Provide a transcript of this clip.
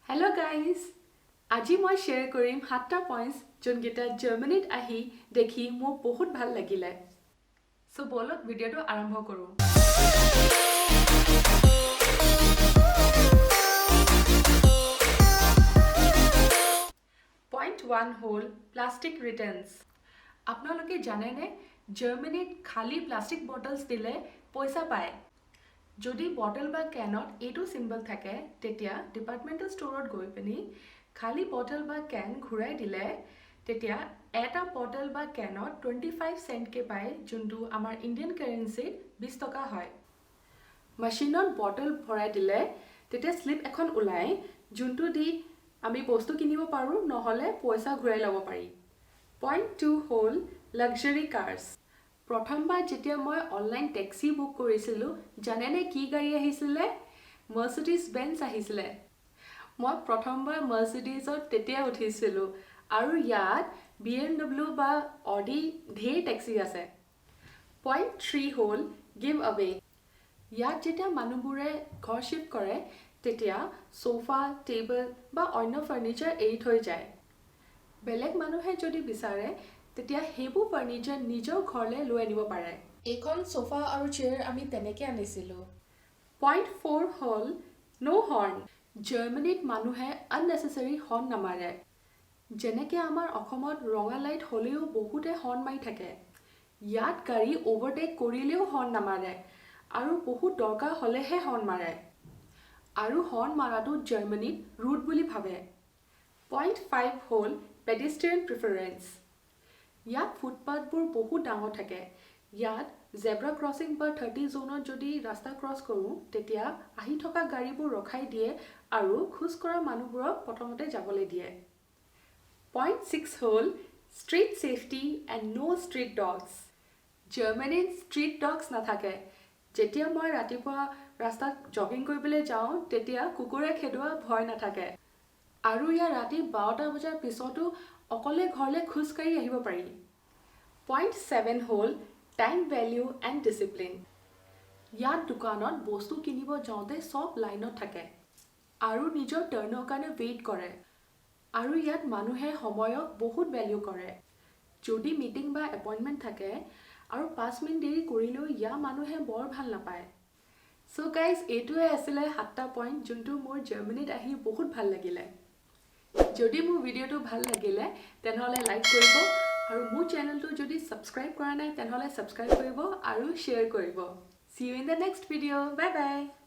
Hello' guys, আজি মই share কৰিম সাতটা পইণ্টছ, যোনকেইটা জাৰ্মানীত আহি দেখি মোৰ বহুত ভাল লাগিলে। চ' ব'লক, ভিডিঅ'টো আৰম্ভ কৰোঁ। পইণ্ট 1 হ'ল প্লাষ্টিক ৰিটাৰ্ণছ। আপোনালোকে জানেনে, জাৰ্মানীত খালী প্লাষ্টিক বটলছ দিলে পইচা পায়? যদি বটল বা কেনত এইটো চিম্বল থাকে, তেতিয়া ডিপাৰ্টমেণ্টেল ষ্ট'ৰত গৈ পিনি খালী বটল বা কেন ঘূৰাই দিলে তেতিয়া এটা বটল বা কেনত 25 চেণ্টকৈ পায়, যোনটো আমাৰ ইণ্ডিয়ান কাৰেঞ্চিত 20 টকা হয়। মেচিনত বটল ভৰাই দিলে তেতিয়া শ্লিপ এখন ওলায়, যোনটো দি আমি বস্তু কিনিব পাৰোঁ, নহ'লে পইচা ঘূৰাই ল'ব পাৰি। পইণ্ট 2 হ'ল লাক্সাৰী কাৰ্ছ। প্ৰথমবাৰ যেতিয়া মই অনলাইন টেক্সি বুক কৰিছিলোঁ, জানেনে কি গাড়ী আহিছিলে? মাৰ্চিডিজ বেঞ্চ আহিছিলে। মই প্ৰথমবাৰ মাৰ্চিডিজত তেতিয়া উঠিছিলোঁ আৰু ইয়াত BMW বা অডি ঢেৰ টেক্সি আছে। পইণ্ট 3 হ'ল গিভ আৱে। ইয়াত যেতিয়া মানুহবোৰে ঘৰ শ্বিফ্ট কৰে, তেতিয়া চ'ফা, টেবুল বা অন্য ফাৰ্ণিচাৰ এৰি থৈ যায়। বেলেগ মানুহে যদি বিচাৰে, তেতিয়া সেইবোৰ ফাৰ্ণিচাৰ নিজৰ ঘৰলৈ লৈ আনিব পাৰে। এইখন চ'ফা আৰু চেয়াৰ আমি তেনেকৈ আনিছিলোঁ। পইণ্ট 4 হ'ল ন' হৰ্ণ। জাৰ্মানীত মানুহে আননেচেচাৰী হৰ্ণ নামাৰে। যেনেকৈ আমাৰ অসমত ৰঙা লাইট হ'লেও বহুতে হৰ্ণ মাৰি থাকে, ইয়াত গাড়ী অ'ভাৰটেক কৰিলেও হৰ্ণ নামাৰে আৰু বহুত দৰকাৰ হ'লেহে হৰ্ণ মাৰে। আৰু হৰ্ণ মৰাটো জাৰ্মানীত ৰুড বুলি ভাবে। পইণ্ট 5 হ'ল পেডিষ্ট্ৰিয়ান প্ৰিফাৰেঞ্চ। ইয়াত ফুটপাথবোৰ বহুত ডাঙৰ থাকে। ইয়াত জেব্ৰা ক্ৰছিং বা 30 জ'নত যদি ৰাস্তা ক্ৰছ কৰোঁ, তেতিয়া আহি থকা গাড়ীবোৰ ৰখাই দিয়ে আৰু খোজ কঢ়া মানুহবোৰক প্ৰথমতে যাবলৈ দিয়ে। পইণ্ট 6 হ'ল street safety and no street dogs। জাৰ্মানীত ষ্ট্ৰীট ডগছ নাথাকে। যেতিয়া মই ৰাতিপুৱা ৰাস্তাত জগিং কৰিবলৈ যাওঁ, তেতিয়া কুকুৰে খেদোৱা ভয় নাথাকে আৰু ইয়াত ৰাতি 12টা বজাৰ পিছতো অকলে ঘৰলৈ খোজকাঢ়ি আহিব পাৰি। পইণ্ট 7 হ'ল টাইম ভেলিউ এণ্ড ডিচিপ্লিন। ইয়াত দোকানত বস্তু কিনিব যাওঁতে চব লাইনত থাকে আৰু নিজৰ টাৰ্ণৰ কাৰণে ৱেইট কৰে। আৰু ইয়াত মানুহে সময়ক বহুত ভেলিউ কৰে। যদি মিটিং বা এপইণ্টমেণ্ট থাকে আৰু 5 মিনিট দেৰি কৰিলেও ইয়াৰ মানুহে বৰ ভাল নাপায়। চ' গাইজ, এইটোৱে আছিলে সাতটা পইণ্ট, যোনটো মোৰ জাৰ্মানীত আহি বহুত ভাল লাগিলে। যদি মোৰ ভিডিঅ'টো ভাল লাগিলে, তেনেহ'লে লাইক কৰিব আৰু মোৰ চেনেলটো যদি ছাবস্ক্ৰাইব কৰা নাই, তেনেহ'লে ছাবস্ক্ৰাইব কৰিব আৰু শ্বেয়াৰ কৰিব। See you in the next video. Bye bye.